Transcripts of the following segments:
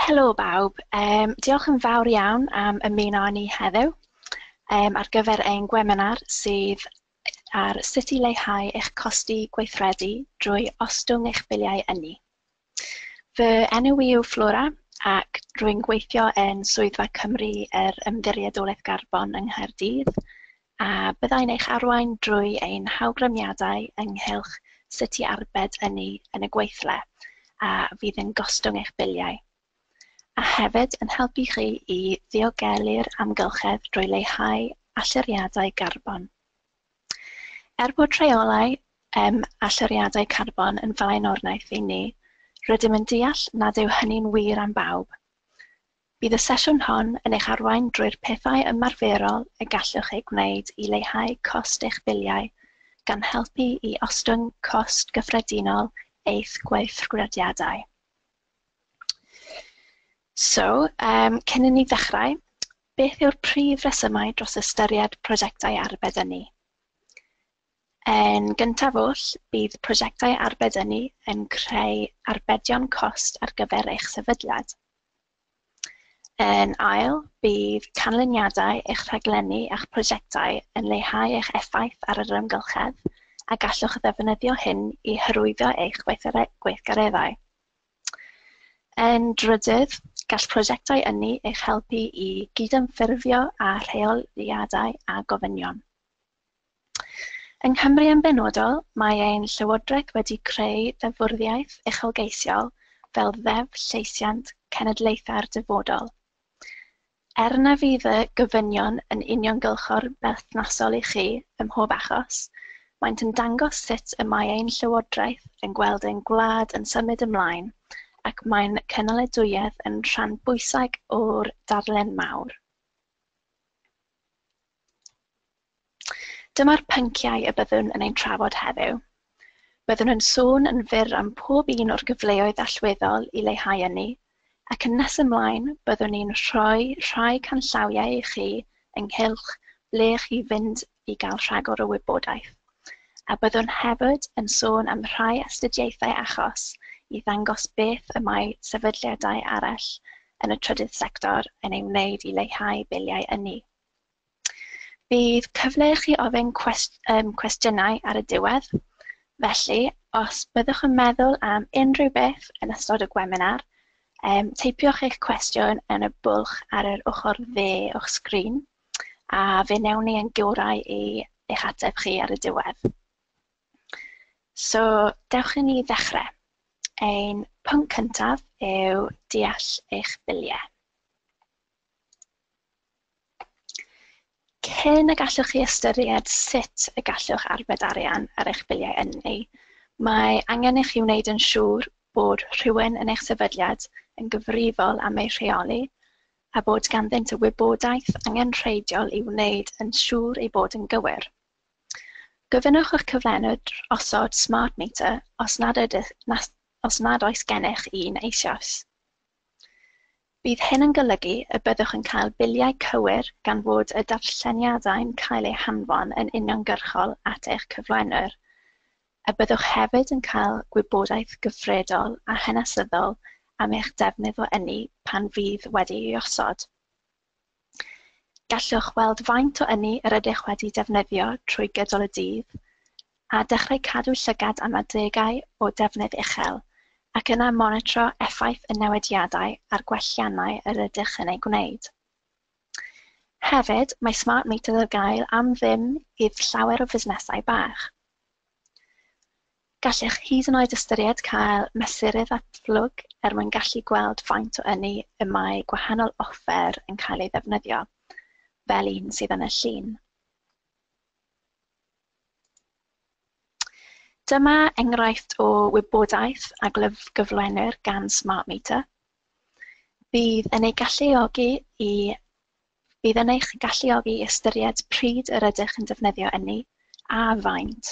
Helo bawb, diolch yn fawr iawn am ymuno â ni heddiw ar gyfer ein gweminar sydd ar sut i leihau eich costi gweithredu drwy ostwng eich biliau ynni. Fy enw i yw Flora ac rwy'n gweithio yn Swyddfa Cymru yr Ymddiriedolaeth Garbon yng Nghaerdydd a byddai'n eich arwain drwy ein hawgrymiadau ynghylch sut i arbed ynni yn y gweithle a fydd yn gostwng eich biliau, a hefyd yn helpu chi i ddiogelu'r amgylchedd drwy leihau allyriadau garbon. Er bod rheolau allyriadau carbon yn flaenoriaeth i ni, rydym yn deall nad yw hynny'n wir am bawb. Bydd y sesiwn hon yn eich arwain drwy'r pethau ymarferol y gallwch eu gwneud i leihau cost eich biliau, gan helpu i ostwng cost gyffredinol eich gweithrediadau. So, cyn i ni ddechrau, beth yw'r prif resymau dros ystyried prosiectau arbed ynni? Yn gyntaf oll, bydd prosiectau arbed ynni yn creu arbedion cost ar gyfer eich sefydliad. Yn ail, bydd canlyniadau eich rhaglenni a'ch prosiectau yn leihau eich effaith ar yr amgylchedd a gallwch ddefnyddio hyn i hyrwyddo eich gweithgareddau. Yn drydydd, gall prosiectau ynni eich helpu i gydymffurfio â rheoliadau a gofynion. Yng Nghymru yn benodol, mae ein llywodraeth wedi creu deddfwriaeth uchelgeisiol fel Ddeddf Llesiant Cenedlaethau'r Dyfodol. Er na fydd y gofynion yn uniongyrchol berthnasol i chi ym mhob achos, maent yn dangos sut y mae ein llywodraeth yn gweld ein gwlad yn symud ymlaen ac mae'n cynaladwyedd yn rhan bwysig o'r darlun mawr. Dyma'r pynciau y byddwn yn ein trafod heddiw. Byddwn yn sôn yn fyr am pob un o'r gyfleoedd allweddol i leihau ynni, ac yn nes ymlaen byddwn ni'n rhoi rhai canllawiau i chi ynghylch ble chi fynd i gael rhagor o wybodaeth. A byddwn hefyd yn sôn am rhai astudiaethau achos i ddangos beth y mae sefydliadau arall yn y trydydd sector yn ei wneud i leihau biliau ynni. Bydd cyfle i chi ofyn cwestiynau ar y diwedd, felly os byddwch yn meddwl am unrhyw beth yn ystod y gweminar, teipiwch eich cwestiwn yn y bwlch ar yr ochr dde o'ch sgrin, a fe wnawn ni ein gorau i eich ateb chi ar y diwedd. So, dewch i ni ddechrau. Ein pwnc cyntaf yw deall eich biliau. Cyn y gallwch chi ystyried sut y gallwch arbed arian ar eich biliau ynni, mae angen i chi wneud yn siŵr bod rhywun yn eich sefydliad yn gyfrifol am eu rheoli a bod ganddynt y wybodaeth angenrheidiol i wneud yn siŵr ei bod yn gywir. Gofynnwch i'ch cyflenwr osod smart meter os nad oes gennych un eisoes. Bydd hyn yn golygu y byddwch yn cael biliau cywir gan fod y darlleniadau'n cael eu hanfon yn uniongyrchol at eich cyflenwr, a byddwch hefyd yn cael gwybodaeth gyfredol a hanesyddol am eich defnydd o ynni pan fydd wedi'i osod. Gallwch weld faint o ynni yr ydych wedi defnyddio trwy gydol y dydd, a dechrau cadw llygad am adegau o defnydd uchel, ac yna monitro effaith y newidiadau a'r gwelliannau yr ydych yn eu gwneud. Hefyd, mae smart meters ar gael am ddim i llawer o fusnesau bach. Gallech hyd yn oed ystyried cael mesurydd a phlwg er mwyn gallu gweld faint o ynni y mae gwahanol offer yn cael ei ddefnyddio, fel un sydd yn y llun. Dyma enghraifft o wybodaeth a gyflenwir gan Smart Meter. Bydd yn ei galluogi i bydd yn eich galluogi i ystyried pryd yr ydych yn defnyddio ynni a faint.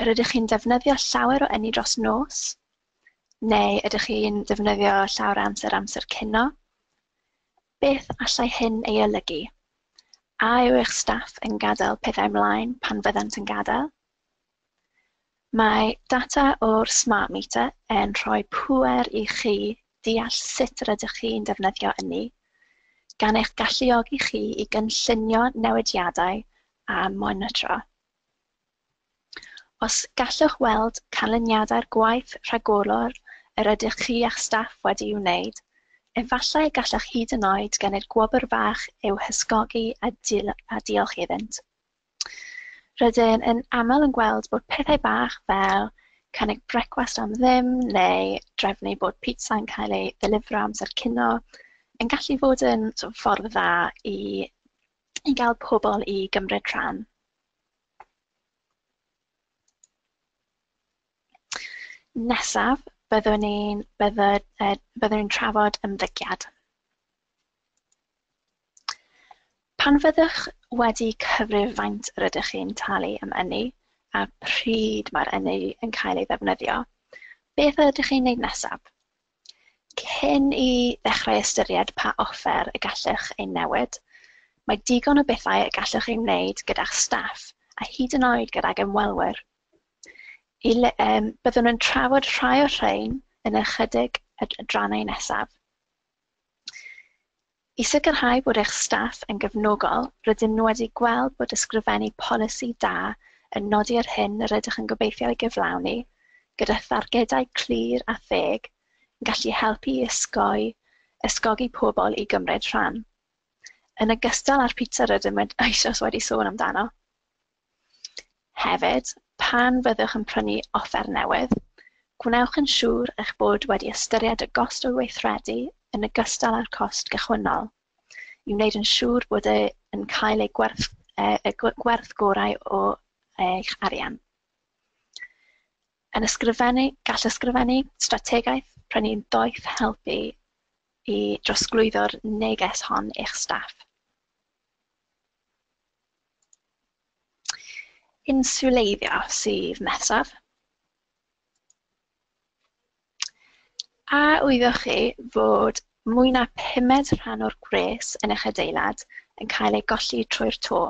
Yr ydych chi'n defnyddio llawer o ynni dros nos, neu ydych chi'n defnyddio llawer o amser amser cino? Beth allai hyn ei olygu? A yw eich staff yn gadael pethau ymlaen pan fyddant yn gadael? Mae data o'r Smart Meter yn rhoi pŵer i chi deall sut rydych chi'n defnyddio ynni, gan eich galluogi chi i gynllunio newidiadau a monitro. Os gallwch weld canlyniadau'r gwaith rhagorol yr ydych chi a'ch staff wedi'i wneud, efallai y gallech hyd yn oed gynnig gwobr fach i'w hysgogi a diolch iddynt. Rydyn yn aml yn gweld bod pethau bach fel cynnig brecwast am ddim neu drefnu bod pizza yn cael ei ddelifro amser cinio yn gallu fod yn sort of ffordd dda i gael pobl i gymryd rhan. Nesaf, byddwn ni'n trafod ymddygiad. Pan fyddwch wedi cyfrif faint yr ydych chi'n talu am ynni a pryd mae'r ynni yn cael ei ddefnyddio, beth ydych chi'n wneud nesaf? Cyn i ddechrau ystyried pa offer y gallwch ei newid, mae digon o bethau y gallwch ei wneud gyda'ch staff a hyd yn oed gydag ymwelwyr. Byddwn yn trafod rhai o'r rhain yn ychydig adrannau nesaf. I sicrhau bod eich staff yn gefnogol, rydym wedi gweld bod ysgrifennu polisi da yn nodi yr hyn yr ydych yn gobeithio ei gyflawni, gyda thargedau clir a theg, yn gallu helpu i ysgogi pobl i gymryd rhan. Yn ogystal â'r pizza rydym eisoes wedi sôn amdano. Hefyd, pan fyddwch yn prynu offer newydd, gwnewch yn siŵr eich bod wedi ystyried y gost o weithredu yn ogystal â'r cost gychwynnol, i wneud yn siŵr bod yn cael ei gwerth gorau o eich arian. Gall ysgrifennu strategaeth prynu'n ddoeth helpu i drosglwyddo'r neges hon i'ch staff. Inswleiddio sydd nesaf. A wyddoch chi fod mwy na pumed rhan o'r gwres yn eich adeilad yn cael ei golli trwy'r to?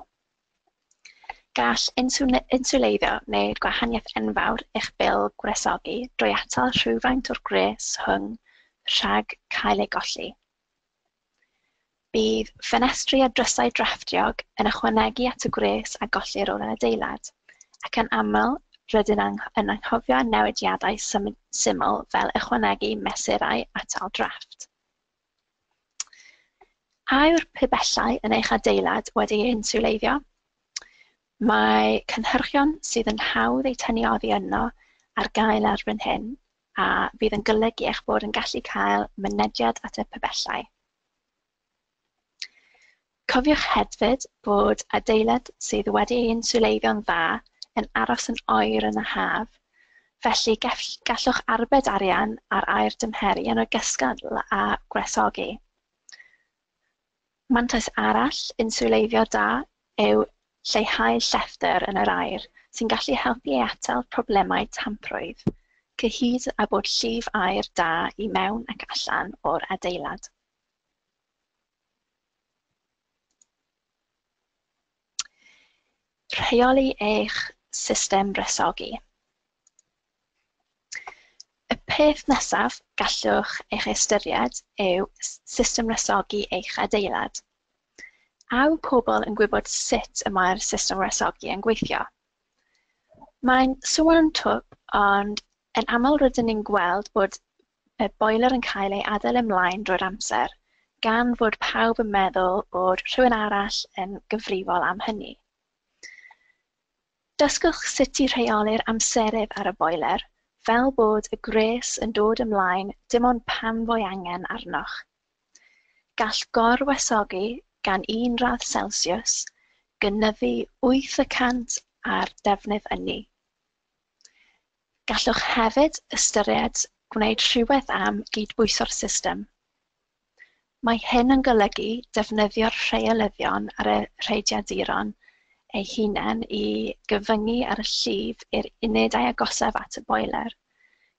Gall inswleiddio wneud gwahaniaeth enfawr i'ch bil gwresogi drwy atal rhywfaint o'r gwres hwng rhag cael ei golli. Bydd ffenestri a drysau drafftiog yn ychwanegu at y gwres a gollir o'r adeilad, ac yn aml rydyn yn anghofio newidiadau syml fel ychwanegu mesurau atal drafft. A yw'r pibellau yn eich adeilad wedi'u inswleiddio? Mae cynhyrchion sydd yn hawdd eu tynnu oddi yno ar gael erbyn hyn, a fydd yn golygu eich bod yn gallu cael mynediad at y pibellau. Cofiwch hefyd bod adeilad sydd wedi'i inswleiddio'n dda yn aros yn oer yn y haf, felly gallwch arbed arian ar aer dymheru yn ogystal â gwresogi. Mantais arall inswleiddio da yw lleihau lleithder yn yr aer, sy'n gallu helpu i atal problemau tamprwydd, cyhyd â bod llif aer da i mewn ac allan o'r adeilad. Rheoli eich system wresogi. Y peth nesaf gallwch eich ystyried yw system wresogi eich adeilad. A yw pobl yn gwybod sut y mae'r system wresogi yn gweithio? Mae'n swnio'n twp, ond yn aml rydyn ni'n gweld bod y boiler yn cael ei adael ymlaen drwy'r amser, gan fod pawb yn meddwl bod rhywun arall yn gyfrifol am hynny. Dysgwch sut i rheoli'r amserydd ar y boiler, fel bod y gwres yn dod ymlaen dim ond pan fo'i angen arnoch. Gall gorwresogi gan 1 gradd Celsius gynyddu 8% ar defnydd ynni. Gallwch hefyd ystyried gwneud rhywbeth am gydbwyso'r system. Mae hyn yn golygu defnyddio'r rheolyddion ar y rheiddiaduron eu hunain i gyfyngu ar y llif i'r unedau agosaf at y boiler,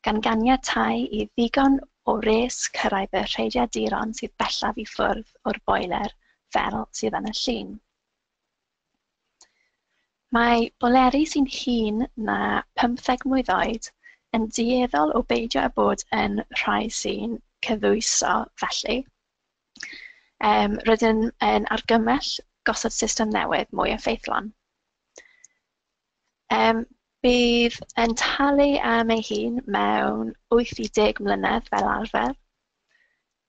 gan ganiatáu i ddigon o wres cyrraedd y rheiddiaduron sydd bellaf i ffwrdd o'r boiler fel sydd yn y llun. Mae boileri sy'n hŷn na 15 mlwydd oed yn dueddol o beidio â bod yn rhai sy'n cyddwyso felly. Rydym yn argymell gosod system newydd mwy effeithlon. Bydd yn talu am ei hun mewn 8 i 10 mlynedd fel arfer.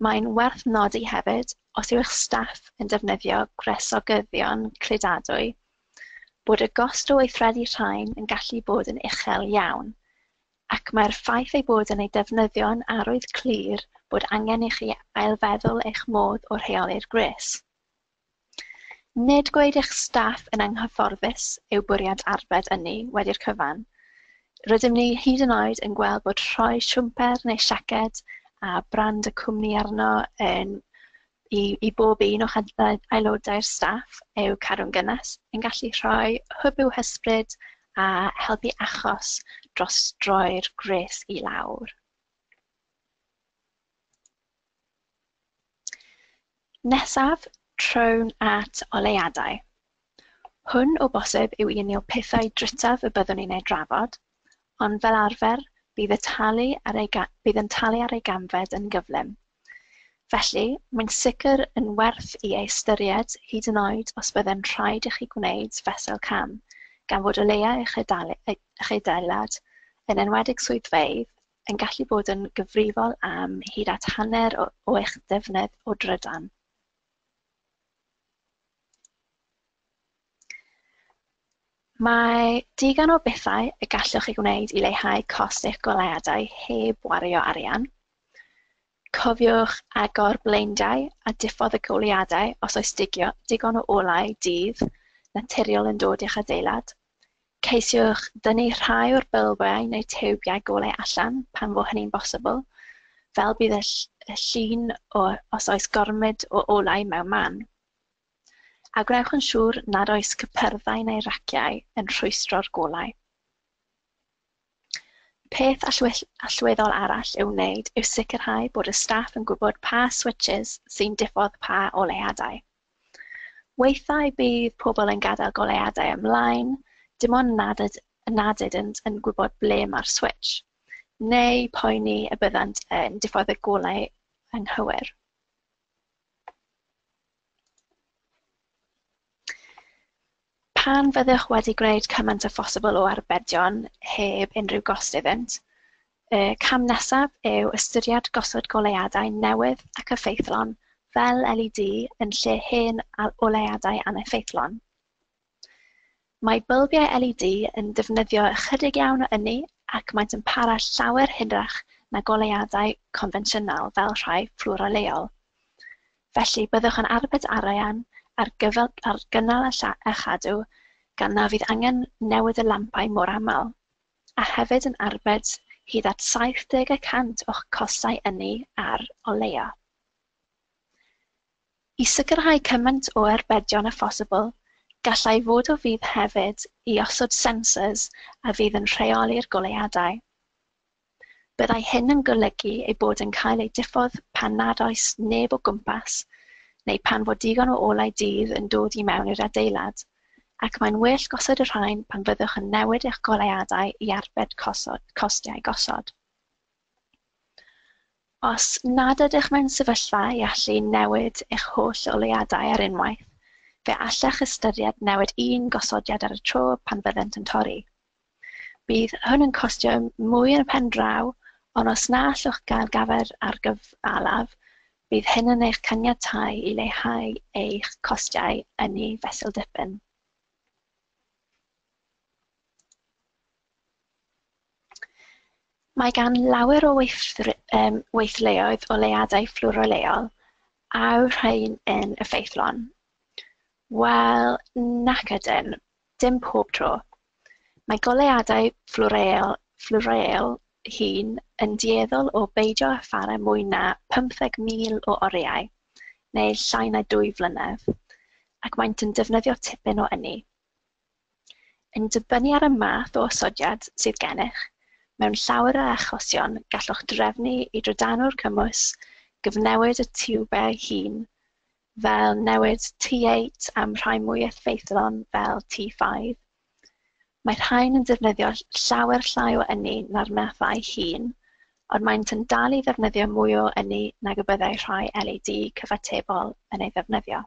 Mae'n werth nodi hefyd, os yw eich staff yn defnyddio gwresogyddion cludadwy, bod y gost o weithredu rhain yn gallu bod yn uchel iawn, ac mae'r ffaith ei bod yn ei defnyddio'n arwydd clir bod angen i chi ailfeddwl eich modd o rheoli'r gwres. Nid gweud eich staff yn anghyfforddus yw bwriad arbed ynni wedi'r cyfan. Rydym ni hyd yn oed yn gweld bod rhoi siwmper neu siaced a brand y cwmni arno yn i bob un o'ch aelodau'r staff eu cadw'n gynnes yn gallu rhoi hwb i'w hysbryd a helpu achos dros droi'r gwres i lawr. Nesaf, trown at oleuadau. Hwn o bosib yw un o'r pethau drytaf y byddwn ni'n ei drafod, ond fel arfer bydd yn talu ar ei ganfed yn gyflym. Felly, mae'n sicr yn werth i ei ystyried hyd yn oed os byddai'n rhaid i chi gwneud fesul cam, gan fod o leia eich adeilad, yn enwedig swyddfeydd, yn gallu bod yn gyfrifol am hyd at hanner o eich defnydd o drydan. Mae digon o bethau y gallwch chi gwneud i leihau cost eich goleuadau heb wario arian. Cofiwch agor bleindiau a diffodd y goleuadau os oes digon o olau dydd naturiol yn dod i'ch adeilad. Ceisiwch dynnu rhai o'r bylbiau neu tiwbiau golau allan pan fo hynny'n bosibl, fel bydd y llun os oes gormod o olau mewn man. A gwnewch yn siŵr nad oes cypyrddau neu raciau yn rhwystro'r golau. Peth allweddol arall i'w wneud yw sicrhau bod y staff yn gwybod pa switches sy'n diffodd pa oleuadau. Weithiau bydd pobl yn gadael goleuadau ymlaen, dim ond nad ydynt yn gwybod ble mae'r switch, neu poeni y byddant yn diffodd y golau anghywir. Pan fyddwch wedi gwneud cymaint â phosibl o arbedion heb unrhyw gost iddynt, y cam nesaf yw ystyried gosod goleuadau newydd ac effeithlon fel LED yn lle hen oleuadau aneffeithlon. Mae bylbiau LED yn defnyddio ychydig iawn o ynni ac maent yn para llawer hirach na goleuadau confensiynol fel rhai fflwroleol. Felly byddwch yn arbed arian ar gynnal a chadw gan na fydd angen newid y lampau mor aml, a hefyd yn arbed hyd at 70% o'ch costau ynni ar oleuo. I sicrhau cymaint o arbedion â phosibl, gallai fod o fudd hefyd i osod sensors a fydd yn rheoli'r goleuadau. Byddai hyn yn golygu ei bod yn cael ei diffodd pan nad oes neb o gwmpas, neu pan fod digon o olau dydd yn dod i mewn i'r adeilad, ac mae'n well gosod y rhain pan fyddwch yn newid eich goleuadau i arbed costiau gosod. Os nad ydych mewn sefyllfa i allu newid eich holl oleuadau ar unwaith, fe allech ystyried newid un gosodiad ar y tro pan fyddent yn torri. Bydd hwn yn costio mwy yn y pen draw, ond os na allwch gael gafael ar gyfalaf, bydd hyn yn eich caniatáu i leihau eich costiau ynni fesul dipyn. Mae gan lawer o weithleoedd oleuadau fflwroleol, a yw rhain yn effeithlon? Wel, nac ydyn, dim pob tro. Mae goleuadau fflwreol hŷn yn dueddol o beidio â phara mwy na 15,000 o oriau, neu llai na 2 flynedd, ac maent yn defnyddio tipyn o ynni. Yn dibynnu ar y math o osodiad sydd gennych, mewn llawer o achosion gallwch drefnu i drydanwr cymwys gyfnewid y tiwbiau hŷn, fel newid T8 am rhai mwy effeithlon fel T5. Mae rhain yn defnyddio llawer llai o ynni na'r mathau hŷn, ond maent yn dal i ddefnyddio mwy o ynni nag y byddai rhai LED cyfatebol yn ei ddefnyddio.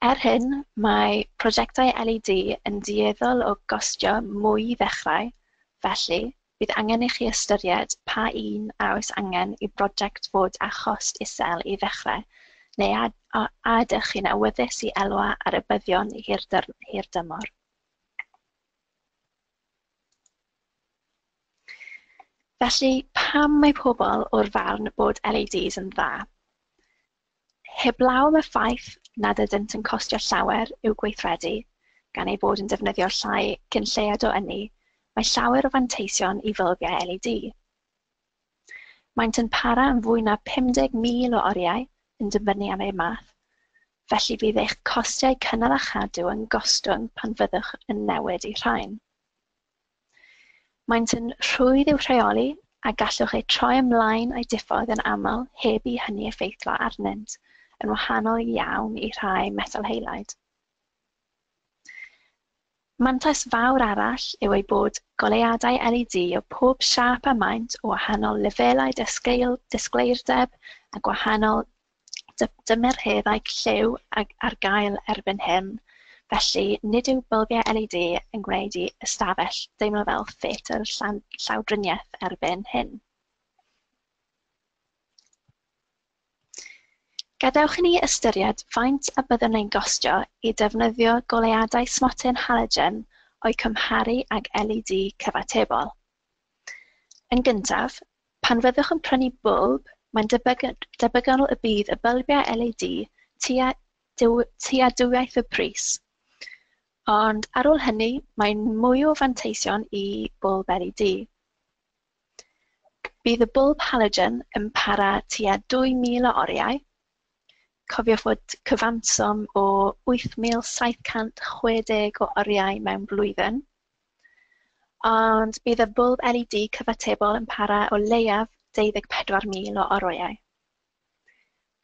Er hyn, mae prosiectau LED yn dueddol o gostio mwy i ddechrau, felly bydd angen i chi ystyried pa un a oes angen i brosiect fod â chost isel i ddechrau, neu a ydych chi'n awyddus i elwa ar y buddion hirdymor. Felly, pam mae pobl o'r farn bod LEDs yn dda? Heblaw am y ffaith nad ydynt yn costio llawer i'w gweithredu, gan eu bod yn defnyddio llai cyn lleied o ynni, mae llawer o fanteision i fylbiau LED. Maent yn para am fwy na 50,000 o oriau yn dibynnu ar eu math, felly bydd eich costiau cynnal a chadw yn gostwng pan fyddwch yn newid i rhain. Maent yn rhwydd i'w rheoli a gallwch eu troi ymlaen a'u diffodd yn aml heb i hynny effeithio arnynt, yn wahanol iawn i rhai metal halide. Mantais fawr arall yw ei bod goleuadau LED o pob siâp a maint o wahanol lefelau disgleirdeb a gwahanol dymherheddau lliw ar gael erbyn hyn, felly nid yw bylbiau LED yn gwneud i ystafell deimlo fel theatr llawdriniaeth erbyn hyn. Gadewch i ni ystyried faint y byddwn ein gostio i defnyddio goleuadau smotyn halogen o'u cymharu ag LED cyfatebol. Yn gyntaf, pan fyddwch yn prynu bwlb, mae'n debygol y bydd y bylbiau LED tua dwywaith y pris. Ond ar ôl hynny, mae'n mwy o fanteision i bwlb LED. Bydd y bwlb halogen yn para tua 2,000 o oriau. Cofiwch fod cyfanswm o 8,760 o oriau mewn blwyddyn. Ond bydd y bwlb LED cyfatebol yn para o leiaf 24,000 o oriau.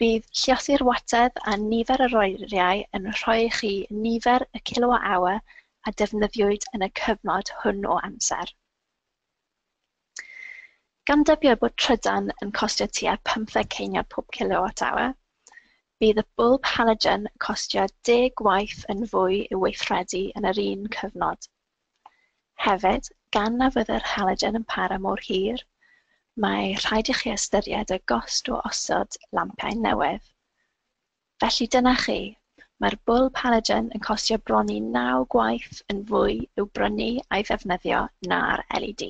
Bydd lluosi'r watedd a nifer yr oriau yn rhoi i chi nifer y kilowatt hour a defnyddiwyd yn y cyfnod hwn o amser. Gan dybio bod trydan yn costio tua 15 ceiniog pob kilowatt hour, bydd y bwlb halogen yn costio 10 gwaith yn fwy i'w weithredu yn yr un cyfnod. Hefyd, gan na fydd yr halogen yn para mor hir, mae rhaid i chi ystyried y gost o osod lampiau newydd. Felly dyna chi, mae'r bwlb halogen yn costio bron i 9 gwaith yn fwy i'w brynu a'i ddefnyddio na'r LED.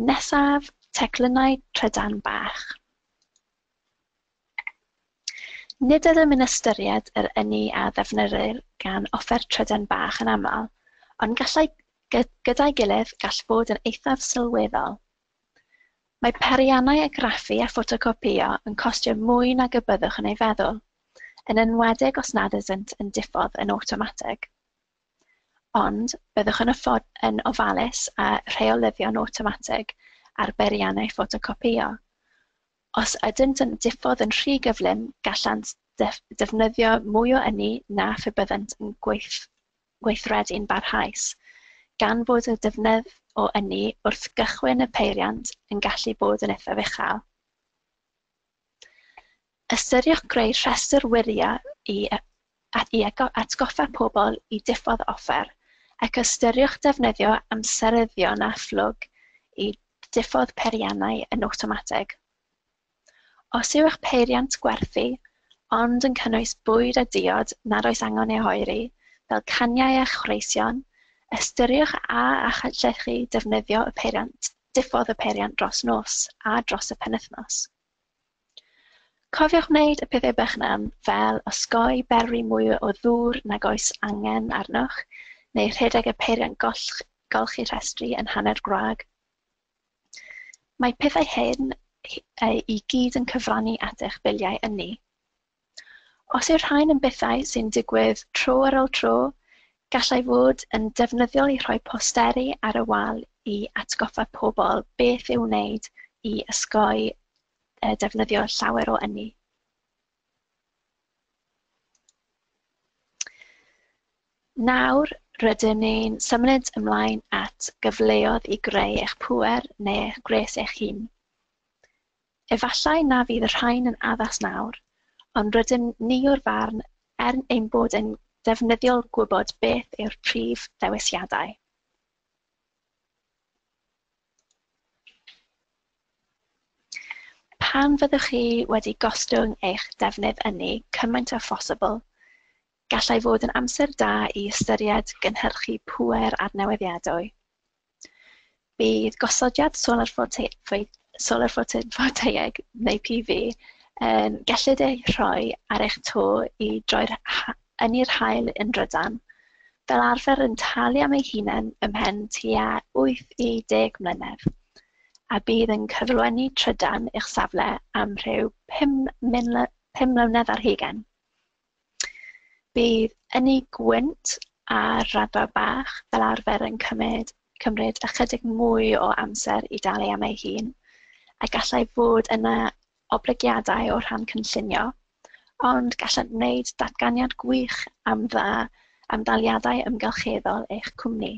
Nesaf, teclynnau trydan bach. Nid ydym yn ystyried yr ynni a ddefnyddir gan offer trydan bach yn aml, ond gallai gyda'i gilydd gall fod yn eithaf sylweddol. Mae peiriannau argraffu a ffotocopïo yn costio mwy nag y byddwch yn ei feddwl, yn enwedig os nad ydynt yn diffodd yn awtomatig. Ond byddwch yn ofalus â rheolyddion awtomatig ar beiriannau ffotocopïo. Os ydynt yn diffodd yn rhy gyflym, gallant defnyddio mwy o ynni na phe byddent yn gweithredu'n barhaus, gan fod y defnydd o ynni wrth gychwyn y peiriant yn gallu bod yn eithaf uchel. Ystyriwch greu rhestr wirio i atgoffa pobl i diffodd offer, ac ystyriwch defnyddio amseryddion a phlwg i diffodd peiriannau yn awtomatig. Os yw eich peiriant gwerthu ond yn cynnwys bwyd a diod nad oes angen ei oeri, fel caniau a chreision, ystyriwch a allech chi defnyddio y peiriant, diffodd y peiriant dros nos a dros y penwythnos. Cofiwch wneud y pethau bychan fel osgoi berwi mwy o ddŵr nag oes angen arnoch, neu rhedeg y peiriant golchi rhestri yn hanner gwag. Mae pethau hyn i gyd yn cyfrannu at eich biliau ynni. Os yw'r rhain yn bethau sy'n digwydd tro ar ôl tro, gallai fod yn defnyddiol i rhoi posteri ar y wal i atgoffa pobl beth i'w wneud i osgoi defnyddio llawer o ynni. Nawr, Rydyn ni'n symud ymlaen at gyfleoedd i greu eich pŵer neu eich gwres eich hun. Efallai na fydd y rhain yn addas nawr, ond rydyn ni o'r farn er ein bod yn defnyddiol gwybod beth yw'r prif ddewisiadau. Pan fyddwch chi wedi gostwng eich defnydd ynni cymaint â phosibl, gallai fod yn amser da i ystyried gynhyrchu pŵer adnewyddiadwy. Bydd gosodiad solar ffotofoltäig neu PV yn gellid ei rhoi ar eich to i droi'r ynni'r haul yn drydan, fel arfer yn talu am ei hunain ymhen tua 8 i 10 mlynedd, a bydd yn cyflenwi trydan i'ch safle am rhyw 5 mlynedd ar hugain. Bydd ynni gwynt ar raddfa bach fel arfer yn cymryd ychydig mwy o amser i dalu am ei hun, a gallai fod yna oblygiadau o rhan cynllunio, ond gallant wneud datganiad gwych am daliadau amgylcheddol eich cwmni.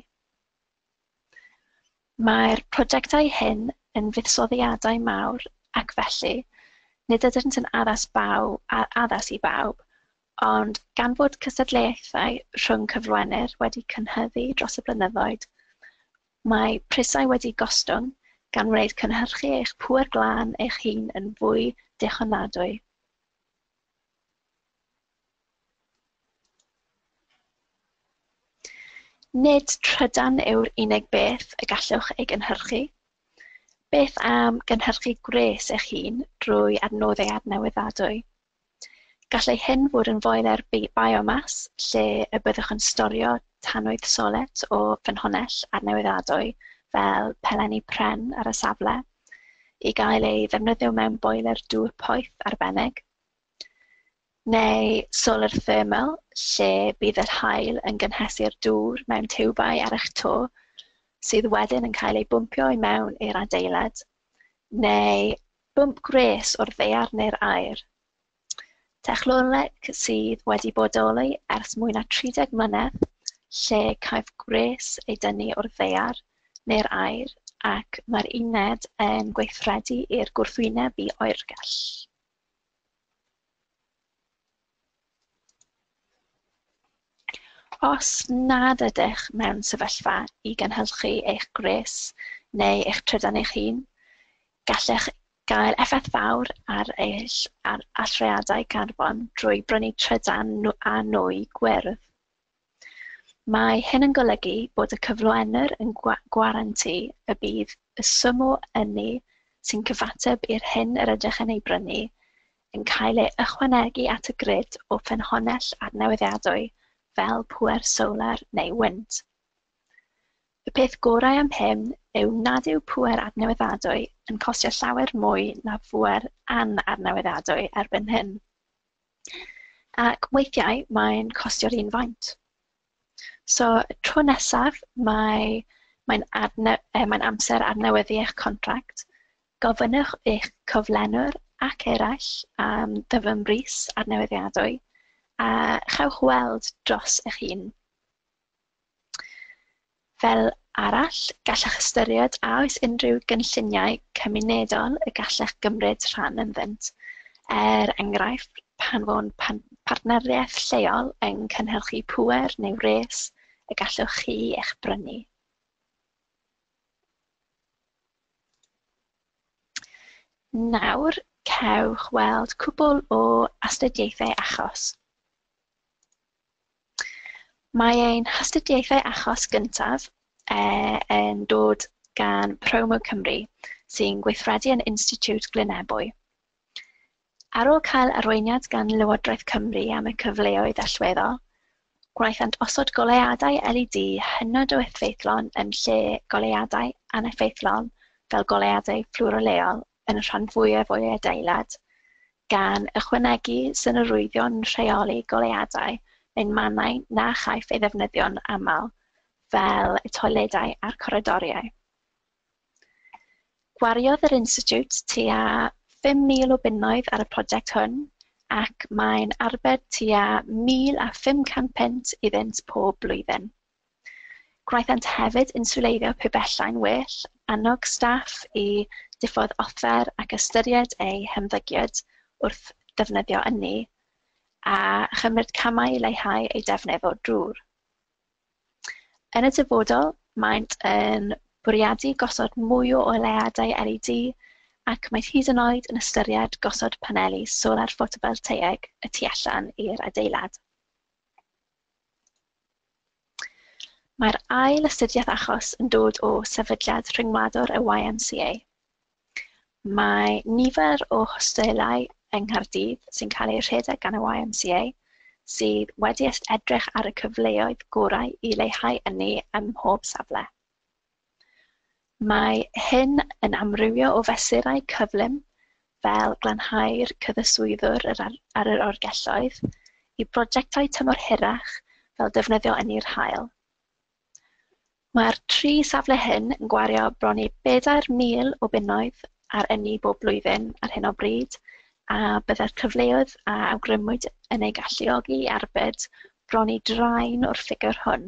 Mae'r prosiectau hyn yn fuddsoddiadau mawr ac felly nid ydynt yn addas i bawb, ond gan fod cystadleuaethau rhwng cyflenwyr wedi cynyddu dros y blynyddoedd, mae prisau wedi gostwng gan wneud cynhyrchu eich pŵer glân eich hun yn fwy dichonadwy. Nid trydan yw'r unig beth y gallwch ei gynhyrchu. Beth am gynhyrchu gwres eich hun drwy adnoddau adnewyddadwy? Gallai hyn fod yn foeler biomas, lle y byddwch yn storio tanwydd solet o ffynhonnell adnewyddadwy fel pelenni pren ar y safle, i gael ei ddefnyddio mewn boiler dŵr poeth arbennig, neu solar thermal, lle bydd yr haul yn gynhesu'r dŵr mewn tiwbau ar eich to, sydd wedyn yn cael ei bwmpio i mewn i'r adeilad, neu bwmp gwres o'r ddaear neu'r aer. Technoleg sydd wedi bodoli ers mwy na 30 mlynedd, lle caiff gwres ei dynnu o'r ddaear neu'r aer ac mae'r uned yn gweithredu i'r gwrthwyneb i oergell. Os nad ydych mewn sefyllfa i gynhyrchu eich gwres neu eich trydan eich hun, gallech gael effaith fawr ar eich allyriadau carbon drwy brynu trydan a nwy gwyrdd. Mae hyn yn golygu bod y cyflenwr yn gwarantu y bydd y swm o ynni sy'n cyfateb i'r hyn yr ydych yn ei brynu yn cael ei ychwanegu at y grid o ffynhonnell adnewyddadwy fel pŵer solar neu wynt. Y peth gorau am hyn yw nad yw pŵer adnewyddadwy yn costio llawer mwy na phŵer anadnewyddadwy erbyn hyn, ac weithiau mae'n costio'r un faint. So, tro nesaf mae'n amser adnewyddu eich contract, gofynnwch eich cyflenwr ac eraill am ddyfynbris adnewyddiadwy a chewch weld dros eich hun. Fel arall, gallech ystyried a oes unrhyw gynlluniau cymunedol y gallech gymryd rhan ynddynt, er enghraifft, pan fo'n partneriaeth lleol yn cynhyrchu pŵer neu wres y gallwch chi eich brynu. Nawr, cewch weld cwpl o astudiaethau achos. Mae ein hastudiaethau achos gyntaf yn dod gan Promo Cymru, sy'n gweithredu yn Institute Glyn Ebwy. Ar ôl cael arweiniad gan Lywodraeth Cymru am y cyfleoedd allweddol, gwnaethant osod goleuadau LED hynod o effeithlon yn lle goleuadau aneffeithlon fel goleuadau fflwroleol yn y rhan fwyaf o'i adeilad, gan ychwanegu synhwyryddion rheoli goleuadau mewn mannau na chaiff ei ddefnyddio'n aml, fel y toiledau a'r coridoriau. Gwariodd yr Institute tua 5,000 o bunnoedd ar y prosiect hwn ac mae'n arbed tua 1,500 punt iddynt pob blwyddyn. Gwnaethant hefyd inswleiddio pibellau'n well, annog staff i diffodd offer ac ystyried eu hymddygiad wrth ddefnyddio ynni, a chymryd camau i leihau eu defnydd o dŵr. Yn y dyfodol, maent yn bwriadu gosod mwy o oleuadau LED ac mae hyd yn oed yn ystyried gosod paneli solar ffotofoltäeg y tu allan i'r adeilad. Mae'r ail astudiaeth achos yn dod o Sefydliad Rhyngwladol y YMCA. Mae nifer o hostelau yng Nghaerdydd sy'n cael eu rhedeg gan y YMCA sydd wedi edrych ar y cyfleoedd gorau i leihau ynni ym mhob safle. Mae hyn yn amrywio o fesurau cyflym fel glanhau'r cyddyswyddwr ar yr oergelloedd i brosiectau tymor hirach fel defnyddio ynni'r haul. Mae'r tri safle hyn yn gwario bron i 4,000 o bunnoedd ar ynni bob blwyddyn ar hyn o bryd, a byddai'r cyfleoedd a awgrymwyd yn ei galluogi i arbed bron i draen o'r ffigur hwn.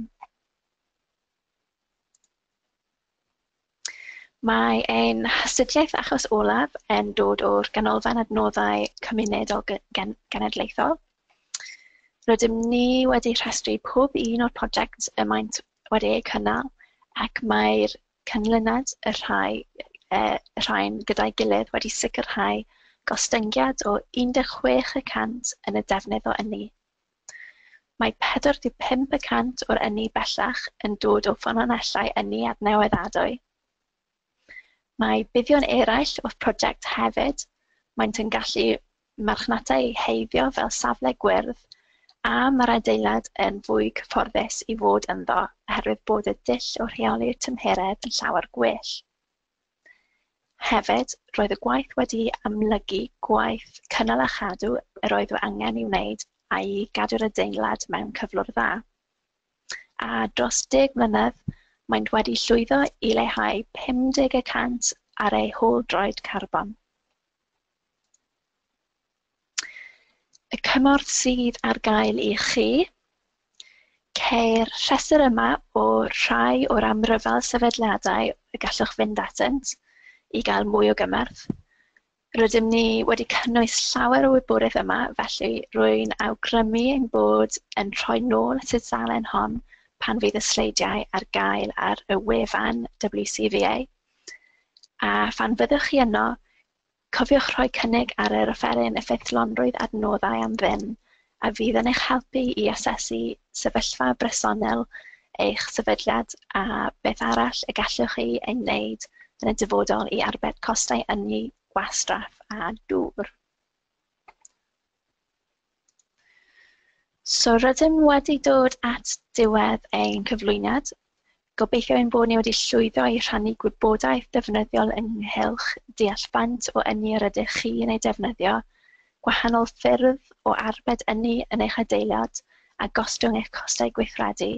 Mae ein hastudiaeth achos olaf yn dod o'r Ganolfan Adnoddau Cymunedol Genedlaethol. Rydym ni wedi rhestru pob un o'r prosiect y maent wedi eu cynnal ac mae'r canlyniad y rhain gyda'i gilydd wedi sicrhau gostyngiad o 16% yn y defnydd o ynni. Mae 45% o'r ynni bellach yn dod o ffynonellau ynni adnewyddadwy. Mae buddion eraill o'r prosiect hefyd, maent yn gallu marchnata eu heiddo fel safle gwyrdd a mae'r adeilad yn fwy cyfforddus i fod ynddo oherwydd bod y dull o rheoli'r tymheredd yn llawer gwell. Hefyd, roedd y gwaith wedi amlygu gwaith cynnal a chadw yr oedd angen ei wneud a'i gadw'r adeilad mewn cyflwr dda. A dros 10 mlynedd, maent wedi llwyddo i leihau 50% ar eu hôl droed carbon. Y cymorth sydd ar gael i chi. Ceir rhestr yma o rhai o'r amryfal sefydliadau y gallwch fynd atynt i gael mwy o gymorth. Rydym ni wedi cynnwys llawer o wybodaeth yma, felly rwy'n awgrymu ein bod yn rhoi nôl y tudalen hon pan fydd y sleidiau ar gael ar y wefan WCVA. A phan fyddwch chi yno, cofiwch rhoi cynnig ar yr offeryn effeithlonrwydd adnoddau am ddim, a fydd yn eich helpu i asesu sefyllfa bresennol eich sefydliad a beth arall y gallwch chi ei wneud yn y dyfodol i arbed costau ynni, gwastraff a dŵr. So rydym wedi dod at diwedd ein cyflwyniad. Gobeithio ein bod ni wedi llwyddo i rhannu gwybodaeth defnyddiol ynghylch deall faint o ynni yr ydych chi yn ei defnyddio, gwahanol ffyrdd o arbed ynni yn eich adeilad a gostwng eich costau gweithredu,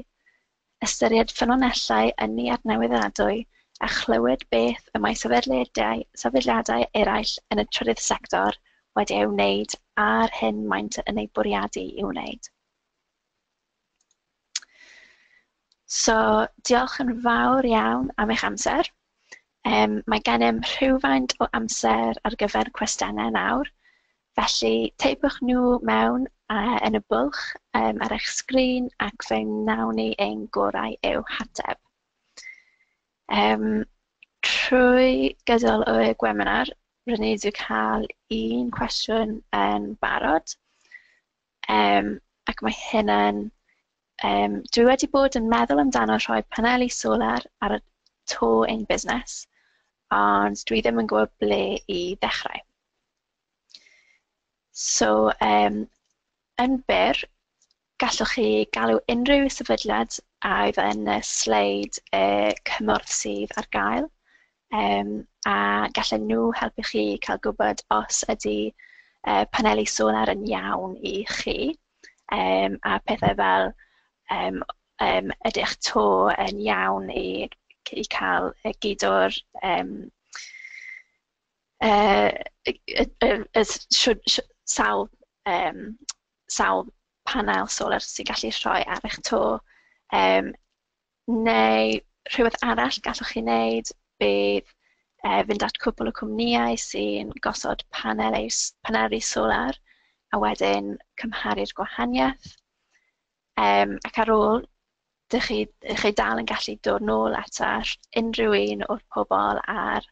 ystyried ffynonellau ynni adnewyddadwy a chlywed beth y mae sefydliadau eraill yn y trydydd sector wedi ei wneud a'r hyn maent yn ei bwriadu i'w wneud. So, diolch yn fawr iawn am eich amser. Mae gennym rhywfaint o amser ar gyfer cwestiynau nawr, felly teipwch nhw mewn yn y bwlch ar eich sgrin ac fe wnawn ni ein gorau i'w hateb. Trwy gydol y gwebinar, rydyn ni wedi cael un cwestiwn yn barod, ac mae hyn yn dwi wedi bod yn meddwl amdano rhoi paneli solar ar y to ein busnes, ond dwi ddim yn gwybod ble i ddechrau. So, yn byr, gallwch chi galw unrhyw sefydliad a oedd yn y sleid cymorth sydd ar gael, a gallen nhw helpu chi cael gwybod os ydy paneli solar yn iawn i chi, a pethau fel ydych to yn iawn i cael y gydwr sawl panel solar sy'n gallu rhoi ar eich to. Neu rhywbeth arall gallwch chi wneud bydd fynd at cwpl o cwmnïau sy'n gosod paneli solar a wedyn cymharu'r gwahaniaeth. Ac ar ôl, dych chi dal yn gallu dod nôl at unrhyw un o'r pobl ar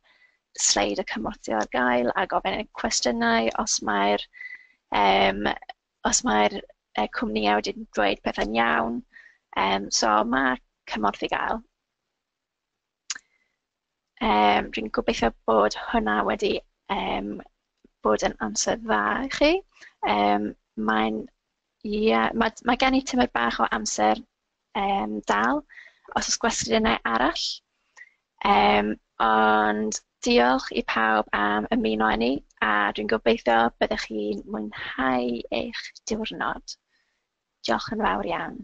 sleid y cymorth sydd ar gael a gofyn cwestiynau os mae'r cwmnïau wedi dweud pethau'n iawn. So mae cymorth i gael. Dwi'n gobeithio bod hwnna wedi bod yn amser dda i chi. Mae gen i tymed bach o amser dal os oes gwestiynau arall. Ond diolch i pawb am ymuno â ni a dwi'n gobeithio byddwch chi'n mwynhau eich diwrnod. Diolch yn fawr iawn.